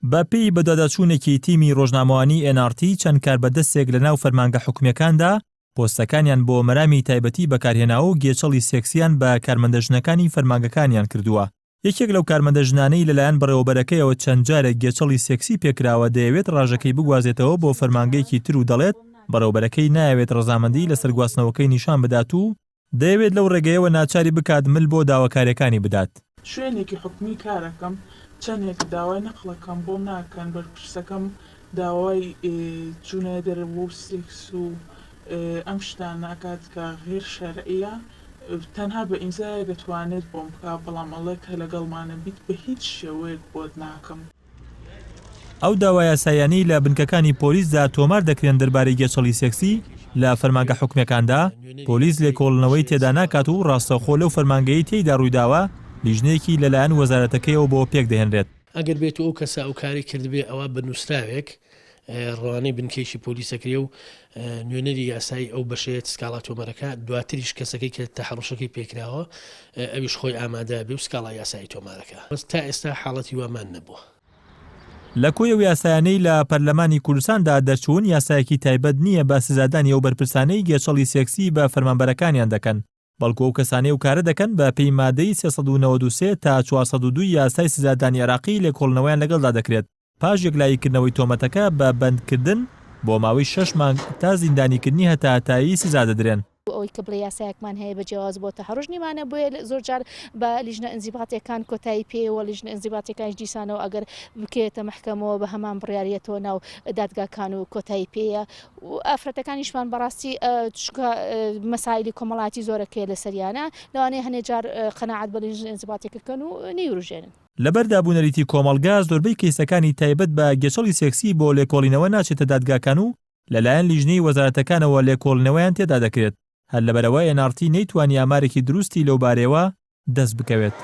بە پێی بەدواداچوونێکی تیمی ڕۆژنامەوانی ئێن ئاڕ تی چەند کاربەدەستێک لە ناو فەرمانگە حکومییەکاندا پۆستەکانیان بۆ مەرامی تایبەتی بەکارهێناوە و گێچەڵی سێکسیان بە کارمەندە ژنەکانی فەرمانگەکانیان کردووە. یەکێک لەو کارمەندە ژنانەی لەلایەن بەڕێوەبەرەکەیەوە چەند جارێک گێچەڵی سێکسی پێکراوە دەیەوێت ڕاژەکەی بگوازێتەوە بۆ فەرمانگەیەکی تر و دەڵێت بەڕێوەبەرەکەی نایەوێت ڕەزامەندی لەسەر گواستنەوەکەی نیشان بدات و دەیەوێت لەو ڕێگەیەوە ناچاری بکات مل بۆ داواکاریەکانی بدات. شوێنێکی حکومی کارەکەم چەنێک داوای نەقڵەکەم بۆم ناکەن بەرپرسەکەم داوای چونە دەرەوە و سێکس و ئەم شتانە ئەکات کە غیر شەرعیە تەنها بە ئیمزایەک ئەتوانێت بۆم بکا بەڵام ئەڵێ کە لەگەڵمانە بیت بە هیچ شێوەیەک بۆت ناکەم. ئەو داوا یاساییانەی لە بنکەکانی پۆلیسدا تۆمار دەکرێن دەربارەی گێچەڵی سێکسی لە فەرمانگە حکومییەکاندا، پۆلیس لێکۆڵینەوەی تێدا ناکات و ڕاستەوخۆ لەو فەرمانگەیەی تێیدا ڕوویداوە لیژنەیەکی لەلایەن وەزارەتەکەیەوە بۆ پێکدەهێنرێت. ئەگەر بێتو ئەو کەسە ئەو کارەی کردبێ ئەوا بە نووسراوێک ڕەوانەی بنکەیەکی پۆلیس ئەکرێ و نوێنەری یاسایی ئەو بەشەیە سکاڵا تۆمەرەکە دواتریش کەسەکەی کە تەحەڕوشەکەی پێکراوە ئەویش خۆی ئامادە بێ و سکاڵای یاسایی تۆمارەکە بەس تا ئێستا حاڵەتی وامان نەبووە. لە کۆی ئەو یاسایانەی لە پەرلەمانی کوردستاندا دەرچوون یاسایەکی تایبەت نییە بە سزادانی ئەو بەرپرسانەی گێچەڵی سێکسی بە فەرمانبەرەکانیان دەکەن، بەڵکو ئەو کەسانەی ئەو کارە دەکەن بە پێی مادەی 393 تا 402 یاسای سزادانی عێراقی لێکۆڵینەوەیان لەگەڵدا دەکرێت پاش یەکلاییکردنەوەی تۆمەتەکە بە بەندکردن بۆ ماوەی شەش مانگ تا زیندانیکردنی هەتاهەتایی سزا دەدرێن. بۆ ئەوەی کە بڵێ یاسایەکمان هەیە بە جیاواز بۆ تەحەڕوش نیمانە بۆیە زۆر جار بە لیژنە ئینزیباتیەکان کۆتایی پێیە و لیژنە ئینزیباتیەکانیش دیسانەوە ئەگەر بکەوێتە مەحکەمەوە بە هەمان بڕیار یەتەوە ناو دادگاکان و کۆتایی پێیە و ئافرەتەکانیشمان بەڕاستی چونکە مەسایلی کۆمەڵایەتی زۆرەکەیە لەسەریانە لەوانەیە هەنێ جار قەناعەت بە لیژنە ئینزیباتیەکە کەن و نەیوروژێنن. لەبەر دابونەریتی کۆمەڵگا زۆربەی کەیسەکانی تایبەت بە گێچەڵی سێکسی بۆ لێکۆڵینەوە ناچێتە دادگاکان و لەلایەن لیژنەی وەزارەتەکانەوە لێکۆڵینەوەیان تێدا دەکرێت، هەر لەبەرئەوە ئێن ئاڕ تی نەیتوانی ئامارێکی دروستی لەوبارەیەوە دەست بکەوێت.